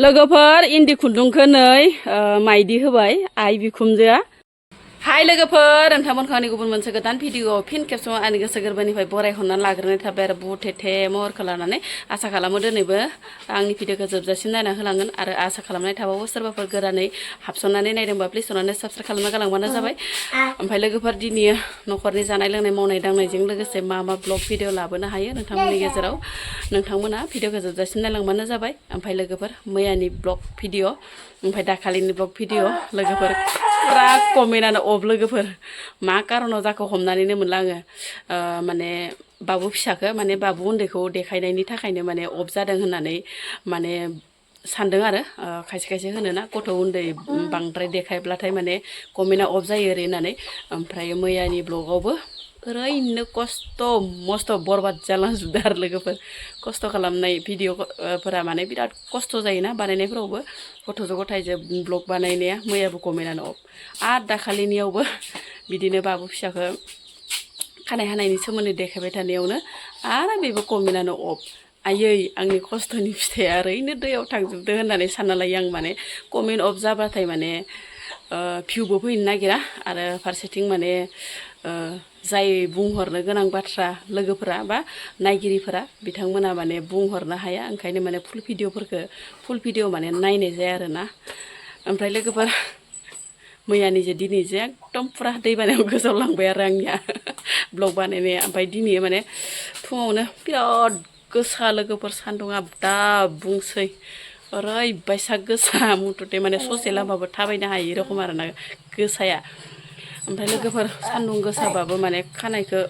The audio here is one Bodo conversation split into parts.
लोगोफोर इन्दि खुन्दुंखौ नै माइदि होबाय आइ बिखुमजोआ। हाय लोगोफोर, नोंथांमोनखौ आंनि गुबुन मोनसे गोदान भिडिअ फिन खेबसे आंनि गोसो गोरबोनिफ्राय बरायहरनानै लाग्रोनाय थाबाय आरो बुहुत थेथे महरखौ लानानै आसा खालामो दिनैबो आंनि भिडिअखौ जोबजासिम नायना होलांगोन आरो आसा खालामनाय थाबावो सोरबाफोर गोरानै हाबसननानै नायदोंबा प्लिज अननानै साबस्क्राइब खालामना गालांबानो जाबाय। ओमफ्राय लोगोफोर दिनै न'खरनि जानाय लोंनाय मावनाय दांनायजों लोगोसे मा ब्लग भिडिअ लाबोनो हायो नोंथांमोननि गेजेराव नोंथांमोना भिडिअखौ जोबजासिम नायलांबानो जाबाय। ओमफ्राय लोगोफोर मैयानि ब्लग भिडिअ ओमफ्राय दाखालिनि ब्लग भिडिअ लोगोफोर फुरा कमेन्टआनो अब लोगोफोर मा कारनाव जाखो हमनानैनो मोनला आङो। माने बाबु फिसाखौ माने बाबु उन्दैखौ देखायनायनि थाखायनो माने अब जादों होननानै माने सानदों आरो खायसे खायसे होनोना गथ' उन्दै बांद्राय देखायब्लाथाय माने कमेन्टआ अफ जायो ओरै होननानै। ओमफ्राय मैयानि ब्लगावबो ओरैनो खस्थ' मस्थ' बरबाद जालांजोबदों आरो लोगोफोर। खस्थ' खालामनाय भिडिअफोरा माने बिराद खस्थ' जायोना बानायनायफोरावबो गथ'जों गथायजों ब्लग बानायनाया। मैयाबो कमेन्टआनो अफ आरो दाखालिनियावबो बिदिनो बाबु फिसाखौ खानाय हानायनि सोमोन्दै देखायबाय थानायावनो आरो बेबो कमेन्टआनो अफ। आयै आंनि खस्थ'नि फिथाइया ओरैनो दैयाव थांजोबदों होननानै सानना लायो आं। माने कमेन्ट अफ जाबाथाय माने भिउबो फैनो नागिरा आरो फारसेथिं माने जाय बुंहरनो गोनां बाथ्रा लोगोफोरा बा नायगिरिफोरा बिथांमोना माने बुंहरनो हाया। ओंखायनो माने फुल भिडिअ माने नायनाय जाया आरोना। ओमफ्राय लोगोफोर मैयानिजों दिनैजों एकदम फुरा दैबानायाव गोजावलांबाय आरो आंनिया ब्लग बानायनाया। ओमफ्राय दिनै माने फुङावनो बिराद गोसा लोगोफोर सान्दुङा दा बुंसै ओरैबायसा गोसा मुथुथे माने ससे लामाबो थाबायनो हायै रखम आरोना गोसाया। ओमफ्राय लोगोफोर सान्दुं गोसाबाबो माने खानायखौ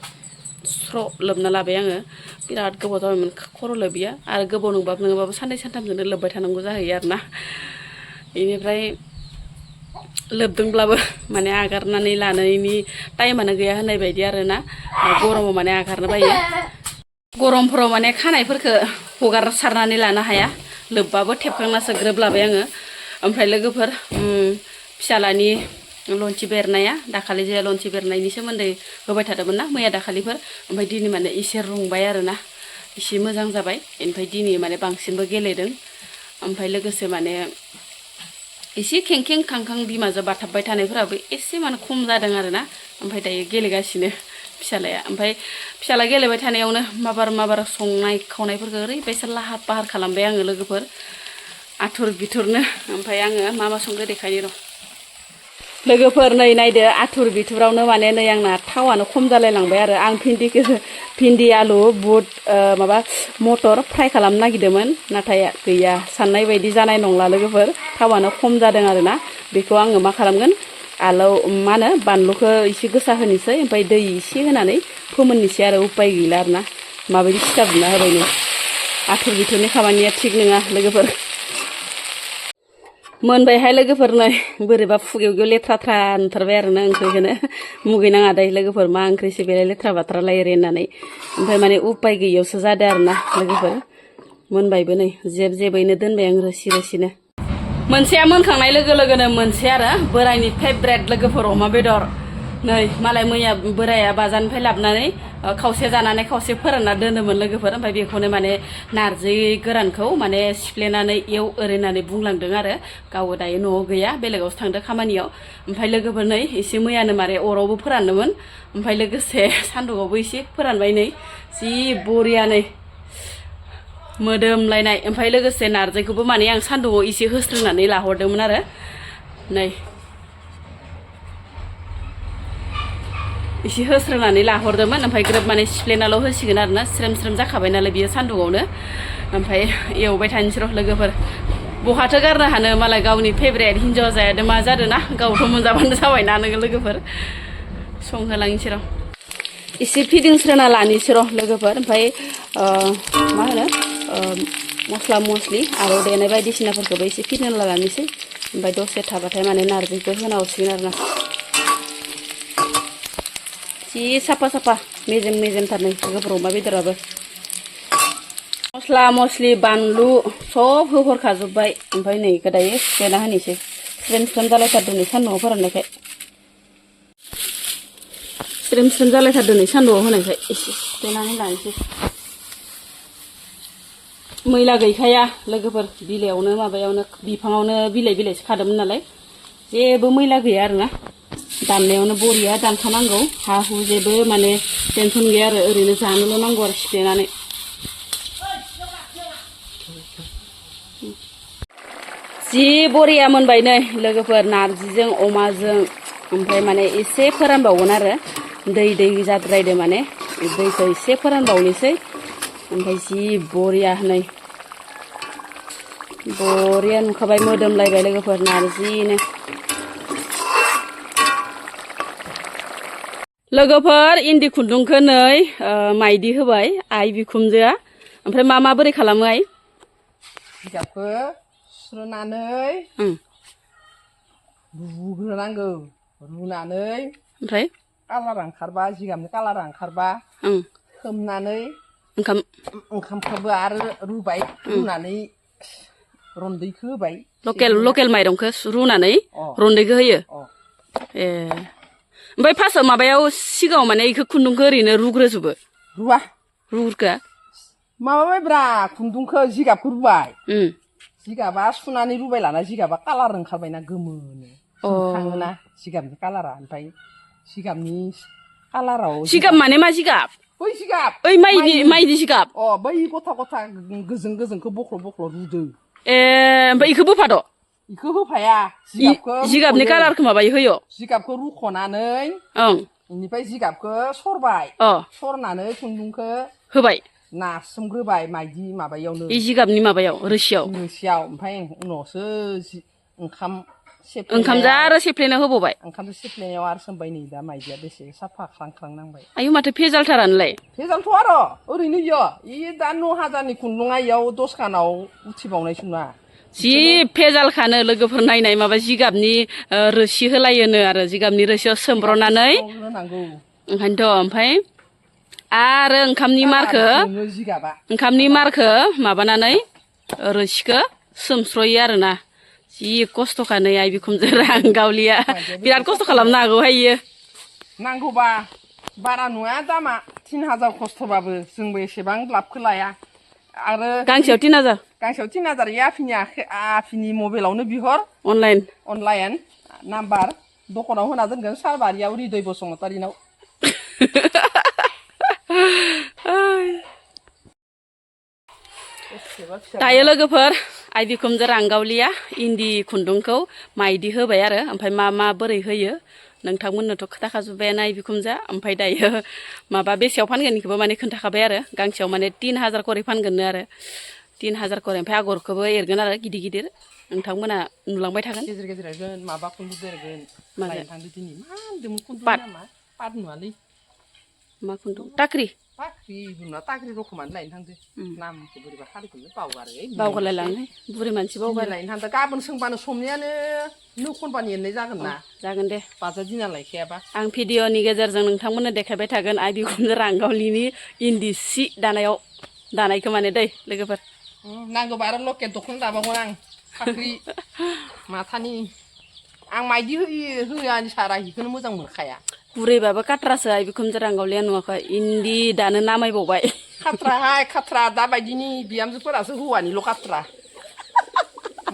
स्र' लोबना लाबाय आङो। बिराद गोबाव जाबायमोन खर' लोबिया आरो गोबाव नङाबाबो साननै सानथामजोंनो लोबबाय थानांगौ जाहैयो आरोना। बेनिफ्राय लोबदोंब्लाबो माने आगारनानै लानायनि टाइमानो गैया होननाय बायदि आरोना। गरमाव माने आगारनो बायो। गरमफोराव माने खानायफोरखौ हगारसारनानै लानो हाया। लोबबाबो थेबखांनासो ग्रोब लाबाय आङो। ओमफ्राय लोगोफोर फिसालानि लन्थि बेरनाया दाखालि जे लन्थि बेरनायनि सोमोन्दै होबाय थादोंमोन ना मैया दाखालिफोर। ओमफ्राय दिनै माने एसे रुंबाय आरोना, एसे मोजां जाबाय। ओमफ्राय दिनै माने बांसिनबो गेलेदों। ओमफ्राय लोगोसे माने एसे खेंखें खांखां बिमाजों बाथाबबाय थानायफोराबो एसे माने खम जादों आरोना। ओमफ्राय दायो गेलेगासिनो फिसालाया। ओमफ्राय फिसाला गेलेबाय थानायावनो माबार संनाय खावनायफोरखौ ओरैबायसा लाहार फाहार खालामबाय आङो लोगोफोर आथुर बिथुरनो। ओमफ्राय आङो मा संनो देखायनो र' लोगोफोर नै नायदो आथुर बिथुरावनो माने नै आंना थावानो खम जालायलांबाय आरो। आं भिन्दि आलु बुट माबा मटर फ्राय खालामनो नागिरदोंमोन, नाथाय गैया साननाय बायदि जानाय नंला लोगोफोर। थावानो खम जादों आरोना। बेखौ आङो मा खालामगोन आलौ मा होनो बानलुखौ एसे गोसा होनोसै ओमफ्राय दै एसे होनानै फोमोननोसै आरो उपाय गैला आरोना। माबायदि सिथाबना होबाय नों आथुर बिथुरनि खामानिया थिग नङा लोगोफोर। मोनबायहाय लोगोफोर नै बोरैबा खुगायाव लेथ्रा थ्रा नुथारबाय आरोना ओंख्रिखौनो। मुगैनाङा दे लोगोफोर मा ओंख्रिसो बेलाय लेथ्रा बाथ्रा लायरे होननानै। ओमफ्राय माने उपाय गैयियावसो जादों आरोना लोगोफोर। मोनबायबो नै जेब जेबैनो दोनबाय आं रोसिनो। मोनसेया मोनखांनाय लोगो लोगोनो मोनसे आरो बोरायनि फेभरेट लोगोफोर अमा बेदर। नै मालाय मैया बोराया बाजारनिफ्राय लाबोनानै खावसे जानानै खावसे फोरानना दोनोमोन लोगोफोर। ओमफ्राय बेखौनो माने नारजि गोरानखौ माने सिफ्लेनानै एव ओरैनानै बुंलांदों आरो। गावबो दायो न'आव गैया, बेलेगावसो थांदों खामानियाव। ओमफ्राय लोगोफोर नै एसे मैयानो मारे अरावबो फोरानदोंमोन। ओमफ्राय लोगोसे सान्दुङावबो एसे फोरानबाय नै जि बरिया नै मोदोमलायनाय। ओमफ्राय लोगोसे नारजिखौबो माने आं सान्दुङाव एसे होस्रोनानै लाहरदोंमोन आरो। नै एसे होस्रोनानै लाहरदोंमोन ओमफ्राय ग्रोब माने सिफ्लेनाल' होसिगोन आरोना। स्रेम स्रेम जाखाबाय नालाय बियो सान्दुङावनो। ओमफ्राय एवबाय थानोसै र' लोगोफोर। बहाथो गारनो हानो मालाय गावनि फेभरेट हिन्जावा जायादों मा जादों ना, गावथ' मोनजाबानो जाबायना नोङो लोगोफोर। संहोलांनोसै र' एसे फिदिंस्रोना लानोसै र' लोगोफोर। ओमफ्राय मा होनो मस्ला मस्लि आरो देनाय बायदिसिनाफोरखौबो एसे फिदिंना लानोसै। ओमफ्राय दसे थाबाथाय माने नारजिखौ होना हरसिगोन आरोना। जि साफा मेजेमथार नै लोगोफोर अमा बेदराबो। मस्ला मस्लि बानलु सब होहरखाजोब्बाय। ओमफ्राय नै बेखौ दायो सिफ्लेना होनोसै। स्रेम जालायथारदों नै सान्दुङाव फोराननायखाय। स्रेम जालायथारदों नै सान्दुङाव होनायखाय एसे सिफ्लेनानै लानोसै। मैला गैखाया लोगोफोर बिलाइयावनो माबायावनो बिफाङावनो बिलाइसो खादोंमोन नालाय जेबो मैला गैया आरोना दाननायावनो बरिया दानखानांगौ हा हु जेबो माने टेनसन गैया आरो ओरैनो जानोल' नांगौ आरो सिफ्लेनानै जि बरिया मोनबाय नै लोगोफोर नारजिजों अमाजों ओमफ्राय माने एसे फोरानबावगोन आरो दै जाद्रायदो माने दैखौ एसे फोरानबावनोसै ओमफ्राय जि बरिया नै बरिया नुखाबाय मोदोमलायबाय लोगोफोर नारजिनो लोगोफोर इन्दि खुन्दुंखौ नै माइदि होबाय आइ बिखुमजोआ ओमफ्राय मा बोरै खालामो आइ जिगाबखौ सुस्रनानै रुग्रोनांगौ रुनानै ओमफ्राय कालारा ओंखारबा जिगाबनि कालारा ओंखारबा सोमनानै ओंखामखौबो आरो रुबाय रुनानै रन्दैखौ होबाय लकेल माइरंखौ रुनानै रन्दैखौ होयो ए ओमफ्राय फार्स्टआव माबायाव सिगाङाव माने इखौ खुन्दुंखौ ओरैनो रुग्रोजोबो रुग्रोआ माबाबायब्रा खुन्दुंखौ जिगाबखौ रुबाय जिगाबा सुनानै रुबाय लाना जिगाबा कालार ओंखारबायना गोमोनो जोंखाङोना जिगाबनि कालारा ओमफ्राय जिगाबनि कालाराव जिगाब माने मा जिगाब बै जिगाब ओइ माइदि जिगाब बै गथा गोजोंखौ बख्ल' रुदो ए ओमफ्राय इखौ बोफाद' इखौ होफाया जिगाबनि कालारखौ माबायो होयो जिगाबखौ रुख'नानै बेनिफ्राय जिगाबखौ सरबाय सरनानै खुन्दुंखौ होबाय नारसोमग्रोबाय माइदि माबायावनो इ जिगाबनि माबायाव रोसियाव ओमफ्राय उनावसो ओंखामजों आरो सेफ्लेना होबावबाय ओंखामजों सेफ्लेनायाव आरो सोमबाय नै दा माइदिया बेसे साफा ख्रां नांबाय आयु माथो भेजालथारानोलाय भेजालथ' आरो ओरैनो इयो दा 9,000नि खुन्दुङा इयाव 10 खानाव उथिबावनायसो नङा जि भेजालखानो लोगोफोर नायनाय माबा जिगाबनि रोसि होलायोनो आरो जिगाबनि रोसियाव सोमब्रनानै ओंखायनोथ' ओमफ्राय आरो ओंखामनि मारखो माबानानै रोसिखौ सोमस्रयो आरोना जि खस्थ'खा नै आइ बिखुमजो रांगावलिया बिराद खस्थ' खालामनो हागौहाय इयो नांगौबा बारा नङा दामा 3,000 खस्थ'बाबो जोंबो एसेबां लाबखौ लाया आरो गांसेयाव 3,000 आफिनि मबाइलावनो बिहर अनलाइन नाम्बार दखानाव होना दोनगोन सालबारियाव हृदय बसुमतारिनाव दायो लोगोफोर आइ बिखुमजो रांगावलिया इन्दि खुन्दुंखौ माइदि होबाय आरो ओमफ्राय मा बोरै होयो नोंथांमोननोथ' खोन्थाखाजोब्बायानो आइ बिखुमजोआ ओमफ्राय दायो माबा बेसेयाव फानगोन बेखौबो माने खोन्थाखाबाय आरो गांसेयाव माने 3,000 करि फानगोननो आरो 3,000 करि ओमफ्राय आगरखौबो एरगोन आरो गिदिर नोंथांमोना नुलांबाय थागोन गेजेर एरगोन माबा खुन्दुं एरगोन लायनो थांदो दिनै मा होनदोंमोन खुन्दुं नामा पाट नुवालै मा खुन्दुं टाक्रि रखमानो लायनो थांदो नामखौ बोरैबा हारिखौनो बावगारलायलाङो बुरै मानसि बावगार लायनो थांदो गाबोन सोंबानो समनियानो नो खनबानो एरनाय जागोन ना जागोन दे बाजार दिना लायखायाबा आं भिडिअनि गेजेरजों नोंथांमोननो देखायबाय थागोन आइ बिखुमजो रांगावलिनि इन्दि सि दानायखौ माने दै लोगोफोर नांगौबा आरो लकेल दख'ना दाबावगोन आं फाख्रि माथानि आं माइदि होया सारा हिखौनो मोजां मोनखाया बुरैबाबो काट्रासो आइ बिखुमजो रांगावलिया नुवाखै इन्दि दानो नामायबावबाय खाट्रा दाबायदिनि बिहामजोफोरासो हौवानिल' खाट्रा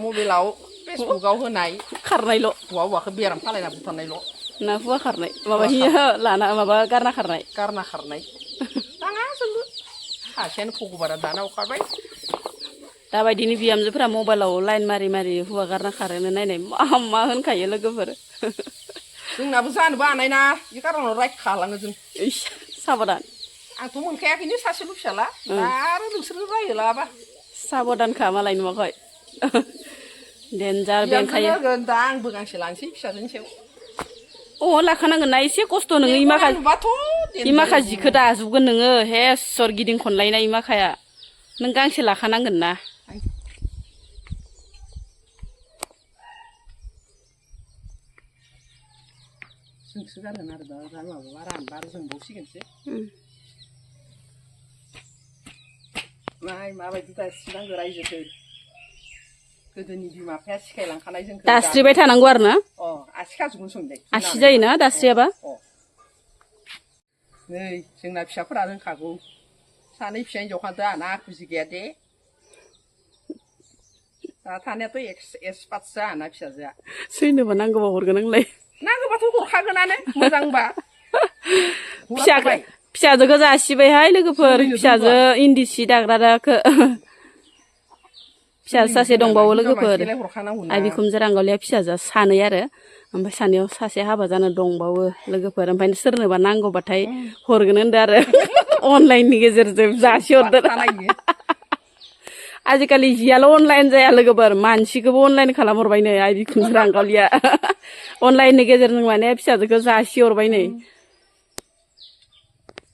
मबाइलाव फेसबुकाव होनाय खारनायल' हौवाखौ बेराम खालायना बुथारनायल' ना हुवा खारनाय माबा हियो लाना माबा गारना खारनाय दाङा जोंबो सासेयानो भगबाना दाना हरखाबाय दाबायदिनि बिहामजोफोरा मबाइलाव लाइन मारि हुवा गारना खारोनो नायनाय मा होनखायो लोगोफोर जोंनाबो जानोबो हानाय ना बे कारनाव रायखालाङो जों साबधान आंथ' मोनखायाखैनो सासेल' फिसाला आरो नोंसोरनो रायलाबा साबधानखा मालाय नुवाखै देन्जार बेंखायो दा आंबो गांसे लानोसै फिसाजोनि सायाव लाखानांगोन ना एसे खस्थ' नोङो इमाखा जिखौ दाजोबगोन नोङो हेसर गिदिं खनलायनाय इमाखाया नों गांसे लाखानांगोन ना जोंसो गारगोन आरो दा माबाबा रानबा आरो जोंबावसिगोनसो नाय माबायदि दासिनांगौ रायजोखौ गोदोनि बिमा बिफाया सिखायलांखानाय जोंखौ दास्रिबाय थानांगौ आरो ना आसि खाजोबगोन सोंलाय आसि जायोना दास्रियाबा नै जोंना फिसाफोरा रोंखागौ सानै फिसा हिनजावखादो आंना आखुजि गैया दे दा थानायाथ' एक्सपार्टसो आंना फिसाजोआ सोरनोबा नांगौबा हरगोन आंलाय नांगौबाथ' हरखागोनानो मोजांबा फिसाजोखौ जासिबायहाय लोगोफोर फिसाजो इन्दि सि दाग्राखौ फिसाजो सासे दंबावो लोगोफोर आइ बिखुमजो रांगावलिया फिसाजो सानै आरो ओमफ्राय सानैयाव सासे हाबा जानो दंबावो लोगोफोर ओमफ्राय सोरनोबा नांगौबाथाय हरगोन होनदो आरो अनलाइननि गेजेरजों जासिहरदो आजिखालि जियाल' अनलाइन जाया लोगोफोर मानसिखौबो अनलाइन खालामहरबाय नै आइ बिखुमजो रांगावलिया अनलाइननि गेजेरजों माने फिसाजोखौ जासिहरबाय नै